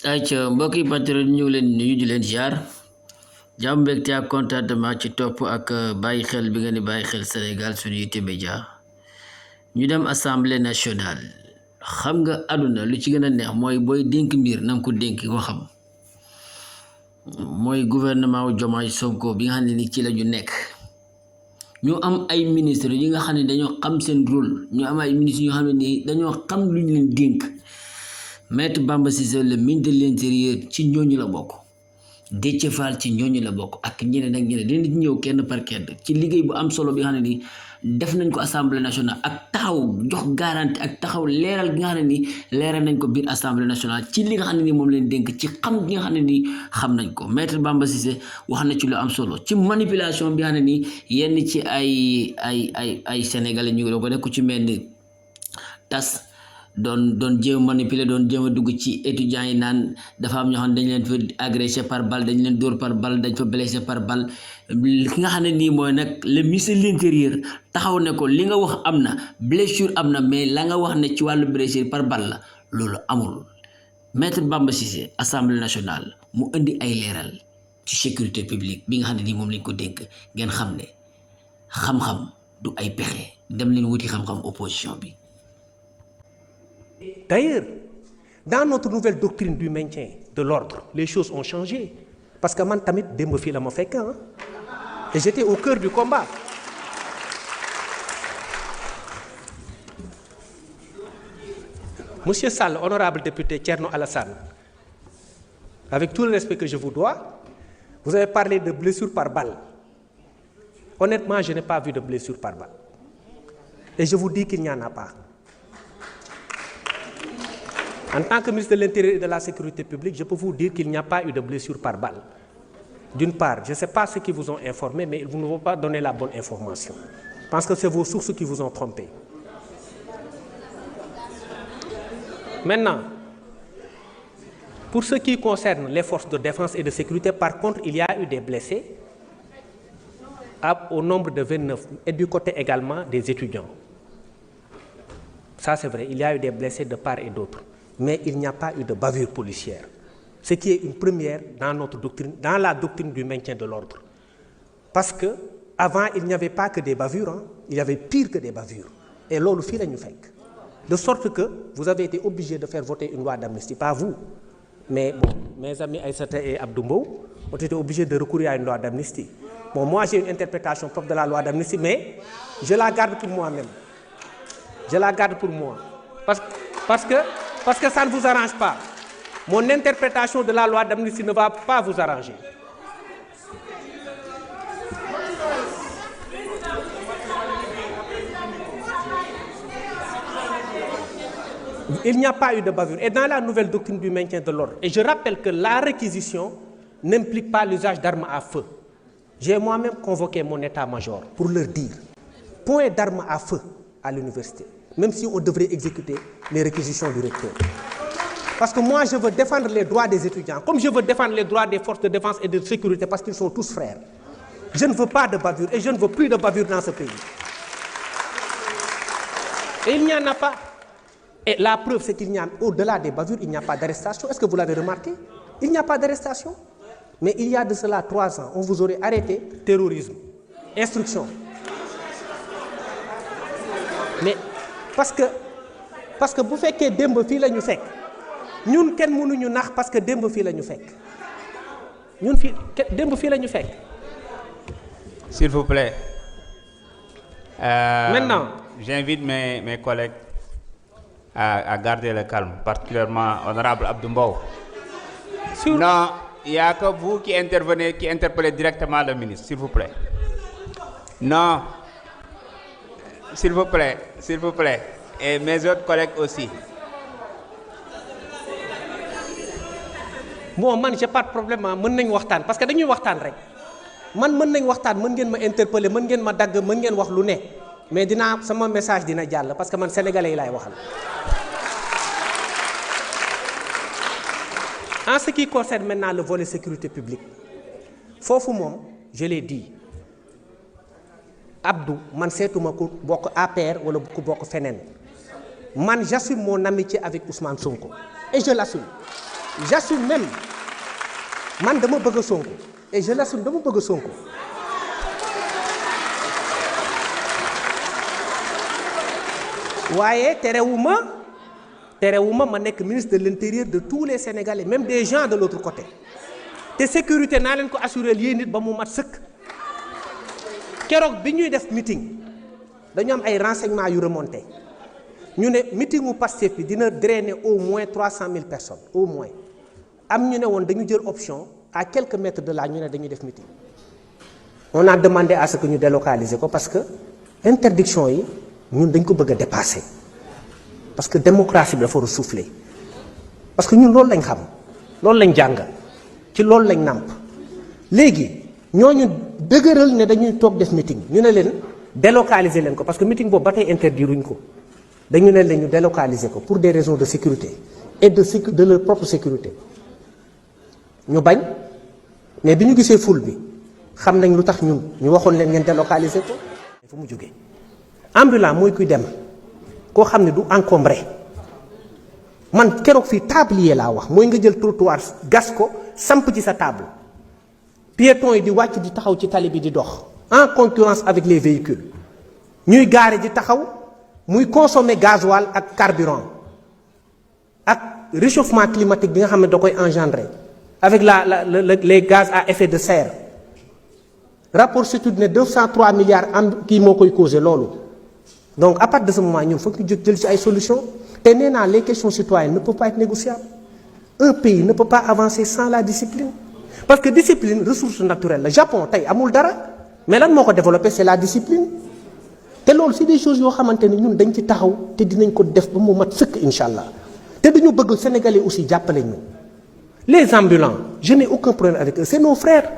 ayca mbokki patriote ñu ngi leen nuyu di leen ziar jàmm mbégte ak contentement ci topp ak bàyyi xel bi ngeen di bàyyi xel Sénégal suñu yitte média ñu dem assemblée nationale xam nga àdduna lu ci gën a neex mooy booy dénk mbir na nga ko dénk ko xam mooy gouvernement wu Diomaye Sonko bi nga xam ne ni ci la ñu nekk ñu am ay ministre yi nga xam ne dañoo xam seen rôle ñu am ay ministres yoo xam ne nii dañoo xam lu ñu leen dénk Maître Bamba Cissé le ministre de l'intérieur ci ñooñu la bokk Déthié Fall ci ñooñu la bokk ak ñeneen ak ñeneen dinañ ñëw kenn par kenn ci liggéey bu am solo bi nga xam ne nii def nañ ko assemblée nationale ak taxaw jox garantie ak taxaw leeral gi nga xam ne nii leeral nañ ko biir assemblée nationale ci li nga xam ne nii moom leen dénk ci xam gi nga xam ne nii xam nañ ko Maître Bamba Cissé wax na ci lu am solo ci manipulation bi nga xam ne nii yenn ci ay sénégalais ñu ngi doon ko def ku ci mel ni tas doon jéem a manipuler doon jéem a dugg ci étudiants yi naan dafa am ñoo xam ne dañ leen fa agressé par balle dañ leen dóor par balle dañ fa blessé par balle ki nga xam ne nii mooy nag le ministre de l'intérieur taxaw ne ko li nga wax am na blessure am na mais la nga wax ne ci wàllu blessure par balle la loolu amul Maître Bamba Cissé assemblée nationale mu indi ay leeral ci sécurité publique bi nga xam ne nii moom lañ ko dénk ngeen xam ne xam-xam du ay pexe dem leen wuti xam-xam opposition bi. D'ailleurs, dans notre nouvelle doctrine du maintien de l'ordre, les choses ont changé. Parce que man tamit démb fii la ma fekk et j'étais au cœur du combat. Monsieur Sall, honorable député Thierno Alassane, avec tout le respect que je vous dois, vous avez parlé de blessure par balle. Honnêtement, je n'ai pas vu de blessure par balle. Et je vous dis qu'il n'y en a pas. En tant que ministre de l'Intérieur et de la Sécurité publique, je peux vous dire qu'il n'y a pas eu de blessure par balle. D'une part, je ne sais pas ceux qui vous ont informé, mais vous ne vont pas donner la bonne information. Je pense que c'est vos sources qui vous ont trompé. Maintenant, pour ce qui concerne les forces de défense et de sécurité, par contre, il y a eu des blessés au nombre de 29 et du côté également des étudiants. Ça, c'est vrai, il y a eu des blessés de part et d'autre. Mais il n'y a pas eu de bavure policière, ce qui est une première dans notre doctrine, dans la doctrine du maintien de l'ordre. Parce que avant, il n'y avait pas que des bavures, il y avait pire que des bavures. Et là, le fil est fait. De sorte que vous avez été obligé de faire voter une loi d'amnistie, pas vous, mais bon, mes amis Aïssata et Abdoumbo ont été obligés de recourir à une loi d'amnistie. Bon, moi j'ai une interprétation propre de la loi d'amnistie, mais je la garde pour moi-même. Je la garde pour moi. Parce que ça ne vous arrange pas. Mon interprétation de la loi d'amnistie ne va pas vous arranger. Il n'y a pas eu de bavure. Et dans la nouvelle doctrine du maintien de l'ordre, et je rappelle que la réquisition n'implique pas l'usage d'armes à feu. J'ai moi-même convoqué mon état-major pour leur dire point d'armes à feu à l'université, même si on devrait exécuter les réquisitions du recteur. Parce que moi, je veux défendre les droits des étudiants, comme je veux défendre les droits des forces de défense et de sécurité, parce qu'ils sont tous frères. Je ne veux pas de bavure, et je ne veux plus de bavure dans ce pays. Et il n'y en a pas. Et la preuve, c'est qu'il n'y a, au-delà des bavures, il n'y a pas d'arrestation. Est-ce que vous l'avez remarqué? Il n'y a pas d'arrestation. Mais il y a de cela 3 ans, on vous aurait arrêté terrorisme, instruction. Mais parce que bu fekkee démb fii la ñu fekk ñun kenn mënuñu nax parce que démb fii la ñu fekk ñun fii démb fii la ñu fekk. S'il vous plaît. Maintenant, j'invite mes collègues à garder le calme, particulièrement honorable Abdoumbo. Non, il n'y a que vous qui intervenez, qui interpellez directement le ministre, s'il vous plaît. Non. S'il vous plaît, et mes autres collègues aussi. Bon, man j'ai pas de problème, mën nañ waxtaan parce que dañuy waxtaan rek. Man mën nañ waxtaan, mën ngeen ma interpeller, mën ngeen ma dagg, mën ngeen wax lu ne. Mais sama message dina jàll parce que man sénégalais yi laay waxal. En ce qui concerne maintenant le volet sécurité publique, foofu moom, je l'ai dit. Abdou man seetuma ku bokk APR wala ku bokk feneen man j'assume mon amitié avec Ousmane Sonko et je l'assume j'assume même man dama bëgg Sonko et je l'assume dama bëgg Sonko waaye terewuma ma nekk ministre de l'intérieur de tous les Sénégalais même des gens de l'autre côté te sécurité naa leen ko assurer yéen nit ba mu mat sëkk. keroog bi ñuy def meeting dañu am ay renseignements yu remonté ñu ne meeting mu Pastef bi dina drainer au moins 300 000 personnes au moins am ñu ne woon dañu jël option à quelques mètres de là ñu ne dañuy def meeting. on a demandé à ce que ñu délocaliser ko parce que interdiction yi ñun dañ ko bëgg a dépasser parce que démocratie bi dafa war a souffler parce que ñun loolu lañ xam loolu lañ jàng ci loolu lañ nàmp léegi. ñooñu dëgëral ne dañuy toog def meeting ñu ne leen délocaliser leen ko parce que meeting boobu ba tey interdiruñ ko dañu ne leen ñu délocaliser ko pour des raisons de sécurité et de leur propre sécurité ñu bañ mais bi ñu gisee foule bi xam nañ lu tax ñun ñu waxoon leen ngeen délocaliser ko. fu mu jógee ambulant mooy kuy dem koo xam ne du encombré man keroog fii tablier laa wax mooy nga jël trottoir gas ko samp ci sa table. piétons yi di wàcc di taxaw ci tali bi di dox en concurrence avec les véhicules ñuy gaare di taxaw muy consommer gasoil ak carburant ak réchauffement climatique bi nga xam ne da koy engendrer avec les gaz à effet de serre rapport CETUD ne 203 milliards am kii moo koy causé loolu donc à partir de ce moment ñun foog ñu jël ci ay solutions te nee naa les questions citoyennes ne peuvent pas être négociables un pays ne peut pas avancer sans la discipline. parce que discipline ressource naturelle la Japon tey amul dara mais lan moo ko développé c'est la discipline te loolu c'est des choses yoo xamante ni ñun dañ ci taxaw te dinañ ko def ba mu mat sëkk incha allah te dañu bëgg Sénégalais aussi jàppale ñu les ambulants je n'ai aucun problème avec eux c'est nos frères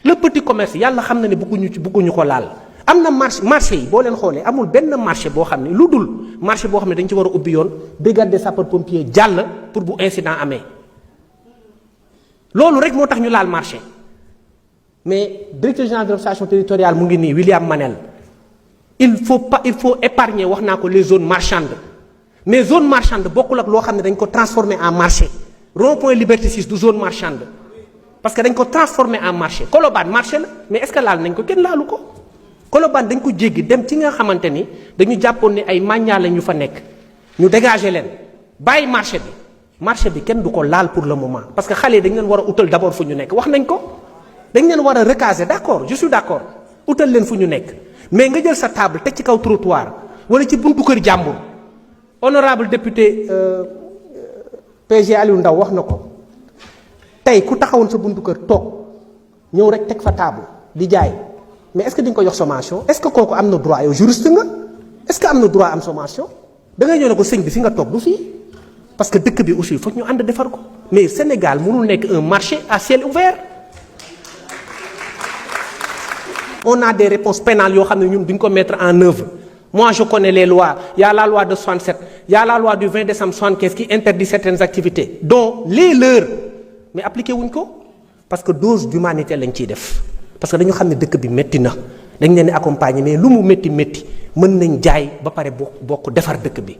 le petit commerce yàlla xam na ne bëgguñu ko laal am na marché yi boo leen xoolee amul benn marché boo xam ne lu dul marché boo xam ne dañ ci war a ubbi yoon brigade des sapeurs-pompiers jàll pour bu incident amee. loolu rek moo tax ñu laal marché mais directeur général de l'administration territoriale mu ngi nii William Manel il faut épargner wax naa ko les zones marchandes mais zone marchande bokkul ak loo xam ne dañ ko transformer en marché rond-point Liberté 6 du zone marchande parce que dañ ko transformer en marché Colobane marché la mais est-ce que laal nañ ko kenn laalu ko Colobane dañ ko jéggi dem ci nga xamante ni dañu jàppoon ni ay màññaa la ñu fa nekk ñu dégager leen bàyyi marché bi kenn du ko laal pour le moment parce que xale yi dañ leen war a utal d'abord fu ñu nekk wax nañ ko dañ leen war a recaser d'accord je suis d'accord utal leen fu ñu nekk mais nga jël sa table teg ci kaw trottoir wala ci buntu kër jàmbur honorable député PG Aliou Ndao wax na ko tey ku taxawoon sa buntu kër toog ñëw rek teg fa table di jaay mais est-ce que di nga ko jox sommation est-ce que kooku am na droit yow juriste nga est-ce que am na droit am sommation da ngay ñëw ne ko sëñ bi fi nga toog du fii parce que dëkk bi aussi foog ñu ànd defar ko mais Sénégal mënul nekk un marché à ciel ouvert on a des réponses pénales yoo xam ne ñun duñ ko mettre en œuvre moi je connais les lois il y a la loi de 67 il y a la loi du 20 décembre 75 qui interdit certaines activités dont les leurs mais appliqué wuñ ko parce que dose d'humanité lañ ciy def parce que dañu xam ne dëkk bi métti na dañ leen di accompagner mais lu mu métti mën nañ jaay ba pare bokk defar dëkk bi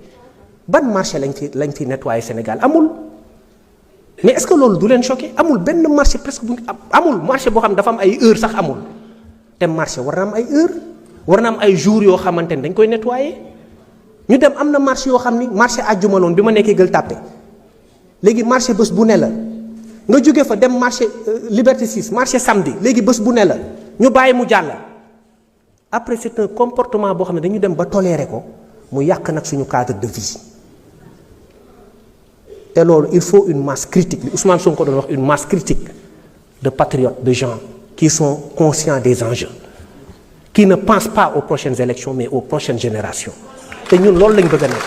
ban marché lañ fi nettoyer Sénégal amul mais est-ce que loolu du leen choqué amul benn marché presque bu amul marché boo xam ne dafa am ay heure sax amul te marché war na am ay heure war na am ay jours yoo xamante ni dañ koy nettoyer ñu dem am na marché yoo xam ni marché àjjuma loon bi ma nekkee Gueule Tapée léegi marché bés bu ne la nga jóge fa dem marché Liberté 6 marché samedi léegi bés bu ne la ñu bàyyi mu jàll après c'est un comportement boo xam ne dañu dem ba tolérer ko mu yàq nag suñu cadre de vie te loolu il faut une masse critique li Ousmane Sonko doon wax une masse critique de patriotes de gens qui sont conscients des enjeux qui ne pensent pas aux prochaines élections mais aux prochaines générations te ñun loolu lañ bëgg a nekk.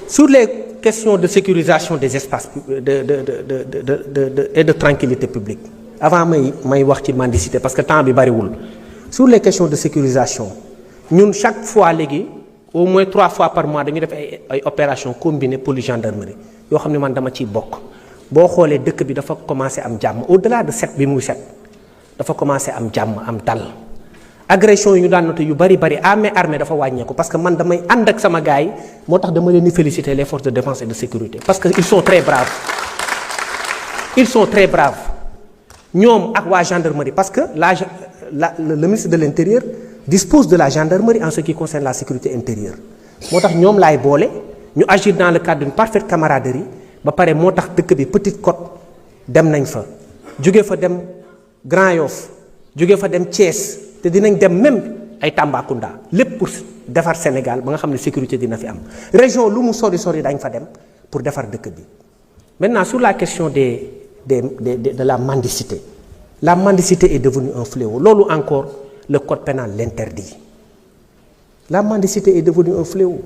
Sur les questions de sécurisation des espaces et de tranquillité publique avant may wax ci mendicité parce que temps bi bariwul sur les questions de sécurisation ñun chaque fois léegi au moins 3 fois par mois dañuy def ay opérations combinées police gendarmerie yoo xam ne man dama ciy bokk boo xoolee dëkk bi dafa commencé am jàmm au-delà de set bi muy set dafa commencé am jàmm am dal agression yi ñu daan noté yu bari armée dafa wàññeeku parce que man damay ànd ak sama gars yi moo tax dama leen di féliciter les forces de défense et de sécurité parce que ils sont très braves ñoom ak waa gendarmerie parce que le ministre de l'intérieur dispose de la gendarmerie en ce qui concerne la sécurité intérieure moo tax ñoom laay boole ñu agir dans le cadre d'une parfaite camaraderie ba pare moo tax dëkk bi Petite Côte dem nañ fa jóge fa dem Grand Yoff jóge fa dem Thiès te dinañ dem même ay Tambacounda lépp pour defar Sénégal ba nga xam ne sécurité dina fi am région lu mu sori dañ fa dem pour defar dëkk bi. Maintenant sur la question de la mendicité est devenue un fléau loolu encore le code pénal l'interdit. La mendicité est devenue un fléau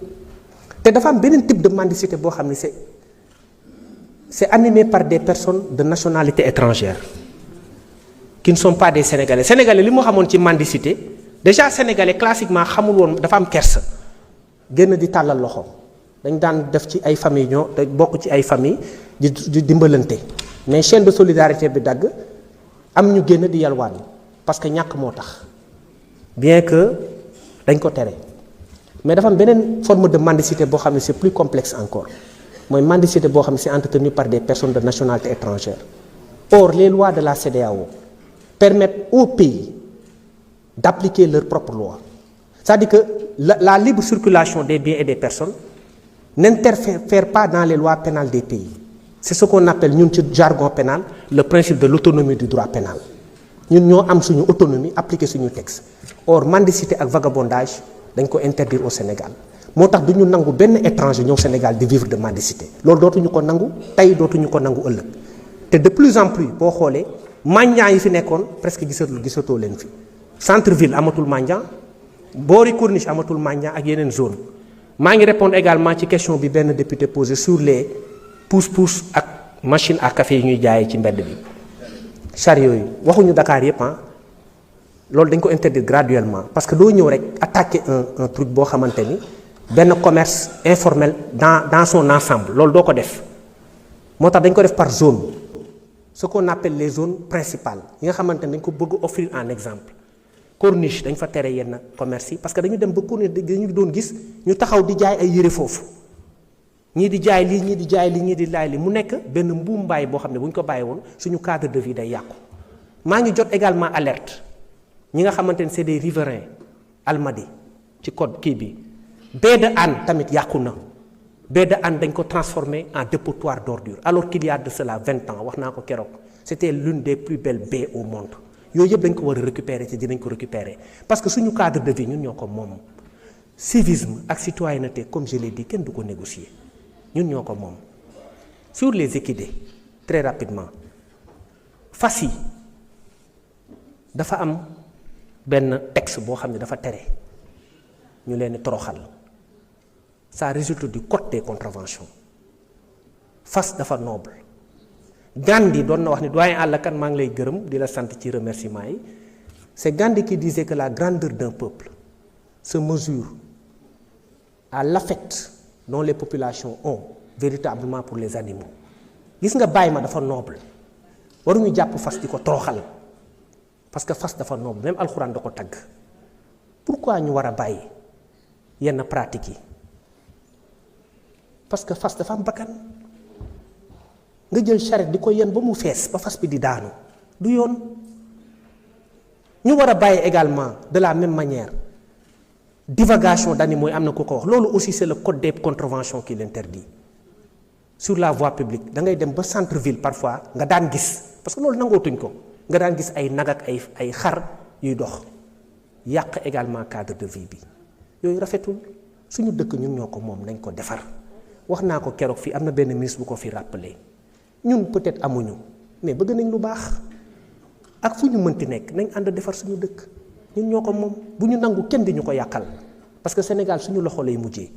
te dafa am beneen type de mendicité boo xam ne c'est animé par des personnes de nationalité étrangère qui ne sont pas des Sénégalais li mu xamoon ci mendicité déjà Sénégalais classiquement xamul woon dafa am kersa génn di tàllal loxo dañ daan def ci ay famille ñoo te bokk ci ay famille di dimbalante mais chaîne de solidarité bi dagg am ñu génn di yalwaan parce que ñàkk moo tax bien que dañ ko tere mais dafa am beneen forme de mendicité boo xam ne c'est plus complexe encore mooy mendicité boo xam ne c'est entretenu par des personnes de nationalité étrangère. Or les lois de la CEDEAO permettent aux pays d'appliquer leurs propres lois. C'est-à-dire que la libre circulation des biens et des personnes n'interfère pas dans les lois pénales des pays. C'est ce qu'on appelle ñun ci jargon pénal le principe de l'autonomie du droit pénal. ñun ñoo am suñu autonomie appliquer suñu texte. Or mendicité ak vagabondage dañ ko interdire au Sénégal moo tax du ñu nangu benn étranger ñëw Sénégal di vivre de mendicité loolu dootuñu ko nangu tey dootuñu ko nangu ëllëg te de plus en plus boo xoolee mendiants yi fi nekkoon presque gisatoo leen fi centre ville amatul mendiant boori corniche amatul mendiant ak yeneen zone maa ngi répondre également ci question bi benn député posé sur les pousse-pousse ak machine à café yi ñuy jaayee ci mbedd bi chariot yi waxuñu Dakar yépp loolu dañ ko interdire graduellement parce que doo ñëw rek attaquer un truc boo xamante ni benn commerce informel dans son ensemble loolu doo ko def moo tax dañ ko def par zone ce qu'on appelle les zones principales yi nga xamante ni dañ ko bëgg offrir en exemple corniche dañ fa tere yenn commerce yi parce que dañu dem ba corniche dañu doon gis ñu taxaw di jaay ay yére foofu ñii di jaay lii ñii di jaay lii ñii di laay li mu nekk benn mbuumbaay boo xam ne bu ñu ko bàyyi woon suñu cadre de vie day yàqu maa ngi jot également alerte ñi nga xamante ne c'est des riverains Almadies ci code kii bi baie de Hann tamit yàqu na baie de Hann dañ ko transformé en dépotoir d'ordures alors qu'il y a de cela 20 ans wax naa ko keroog c'était l'une des plus belles baies au monde yooyu yëpp dañ ko war a récupérer te dinañ ko récupérer parce que suñu cadre de vie ñun ñoo ko moom civisme ak citoyenneté comme je l'ai dit kenn du ko négocier ñun ñoo ko moom sur les équidés très rapidement fas yi dafa am benn texte boo xam ne dafa tere ñu leen di toroxal ça résulte du code des contraventions fas dafa noble Gandhi doon na wax ni doyen Alla Kane maa ngi lay gërëm di la sant ci remerciement yi c'est Gandhi qui disait que la grandeur d'un peuple se mesure à l'affect dont les populations ont véritablement pour les animaux gis nga bàyyi ma dafa noble waruñu jàpp fas di ko toroxal parce que fas dafa noble même alxuraan da ko tagg pourquoi ñu war a bàyyi yenn pratiques yi parce que fas dafa am bakkan nga jël charrette di ko yen ba mu fees ba fas bi di daanu du yoon ñu war a bàyyi également de la même manière divagation d'animaux yi am na ku ko wax loolu aussi c'est le code des contraventions qui l'interdit sur la voie publique da ngay dem ba centre ville parfois nga daan gis parce que loolu nangootuñ ko nga daan gis ay nag ak ay xar yuy dox yàq également cadre de vie bi yooyu rafetul suñu dëkk ñun ñoo ko moom nañ ko defar wax naa ko keroog fii am na benn ministre bu ko fi rappelé ñun peut-être amuñu mais bëgg nañ lu baax ak fu ñu mënti nekk nañ ànd defar suñu dëkk ñun ñoo ko moom bu ñu nangu kenn di ñu ko yàqal parce que Sénégal suñu loxo lay mujjee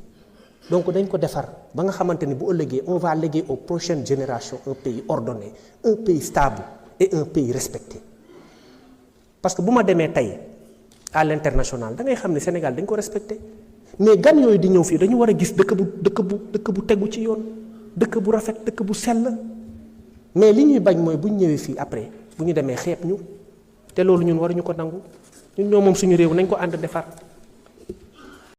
donc dañ ko defar ba nga xamante ni bu ëllëgee on va léguer aux prochaines générations un pays ordonné un pays stable et un pays respecté parce que bu ma demee tey à l'international da ngay xam ne Sénégal dañ ko respecté mais gan yooyu di ñëw fii dañu war a gis dëkk bu tegu ci yoon dëkk bu rafet dëkk bu sell mais li ñuy bañ mooy bu ñu ñëwee fii après bu ñu demee xeeb ñu te loolu ñun waruñu ko nangu ñun ñoo moom suñu réew nañ ko ànd defar.